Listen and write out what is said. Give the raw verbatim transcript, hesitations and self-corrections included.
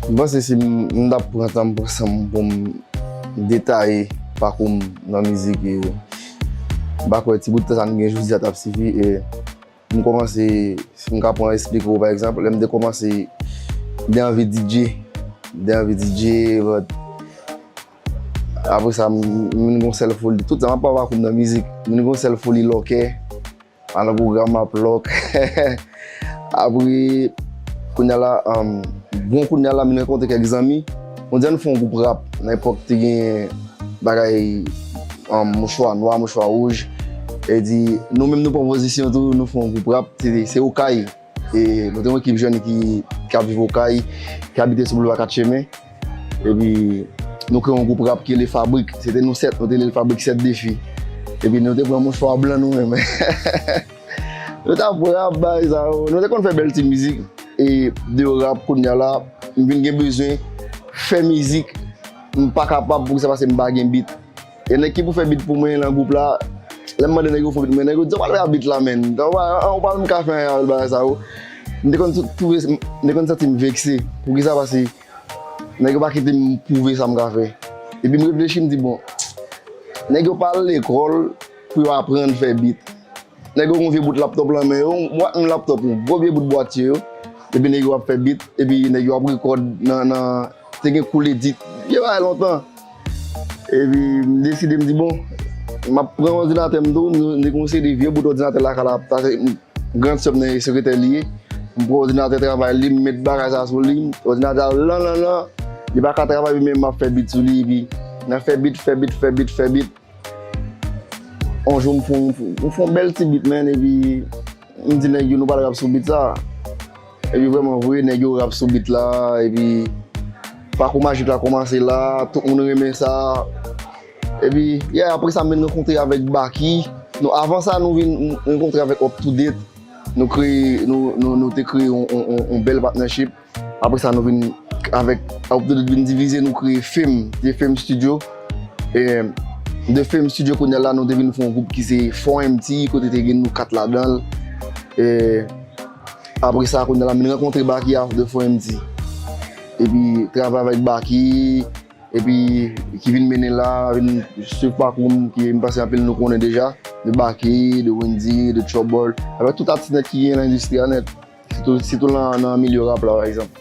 M panse si m, m t ap pran tan m pran san m pou m detaye pakou m nan mizik, e m pa kwè ti bout tan sa n gen jodi a t ap sifi. E m kòmanse, si m ka pran esplike w, pa egzanp, lè m te kòmanse, m te anvi D J, m te anvi D J, but apre sa, m m vin gon sèl foli. Tout tan m ap pale pakou m nan mizik, m vin gon sèl foli lòkè. Al nan pwogram, m ap lòk. Apre, kounye a la, um, bon, kounye a la, m rankontre kèk zanmi. On dirait nou fè yon gwoup rap. Nan epòk, te gen bagay, um, mouchwa nwa, mouchwa wouj. E di, nou menm nou pran pozisyon tou, nou fè yon gwoup rap. Se, se Okay. E nou te yon ekip jèn ki, ki ap viv Okay, ki abite sou bouleva Kat Chemen. Epi, nou kreye yon gwoup rap ki rele Fabrik. Se te nou sèt, nou te rele Fabrik sèt Defi. Epi, nou te pran mouchwa blan nou menm. Nou t ap rap, bagay sa yo. Nou te konn fè bèl ti mizik. E de rap, kounye a la, m vin gen bezwen fè mizik. M pa kapab, poukisa? Paske m pa gen beat. E nèg ki pou fè beat pou mwen nan gwoup la, lè m mande nèg yo fè beat mwen, nèg yo di, "Ou pa dwe fè beat la, menn. Ou pa, ou pa menm ka fè anyen avèk bagay sa yo." M te konn tou-, twouve, m te konn santi m vekse. Poukisa? Paske nèg yo pa kite m pwouve sa m ka fè. Epi m reflechi, m di, "Bon, nèg yo pa al lekòl pou yo aprann fè beat." Nèg yo gon vye bout laptòp lan men yo, m wè yon laptòp, yon gwo vye bout bwatye yo. Epi nèg yo ap fè beat, epi nèg yo ap rekòd nan, nan, te gen kou ledit, vye bagay lontan. Epi m deside, m di, "Bon, m ap pran òdinatè m tou." M te gon seri de vye bout òdinatè lakay la, sa se gran sè m nan sekretè li ye. M pran òdinatè travay li, m met bagay sa sou li, òdinatè a lan, lan, lan. Li pa ka travay, men m ap fè beat sou li, epi n ap fè beat, fè beat, fè beat, fè beat. On jou m fè yon, m fè yon bèl ti beat, man, epi m di nèg yo, "Nou pral rap sou beat sa." Epi vrèman vre, nèg yo rap sou beat la, epi pakou majik la kòmanse la, tout moun renmen sa. Epi, yeah, apre sa, m vin rankontre avèk Baky. Non, avan sa, nou vin rankontre avèk Up To Date. Nou kreye, nou, nou, nou te kreye yon, yon, yon, yon bèl partnership. Apre sa, nou vin avèk Up To Date vin divize, nou kreye Fame, The Fame Studio. E The Fame Studio, kounye a la, nou te vin fè yon gwoup ki se Four M T, kote te gen nou kat ladan l. E apre sa, kounye a la, m vin rankontre Baky a The Four M T. Epi, travay avèk Baky, epi ki vin mennen la, vin swiv pakou m, ki m panse anpil nou konnen deja, de Baky, de Wendy, de Trouble, avèk tout atis nèt ki gen nan endistri a nèt, sitou, sitou nan, nan milye rap la, pa egzanp.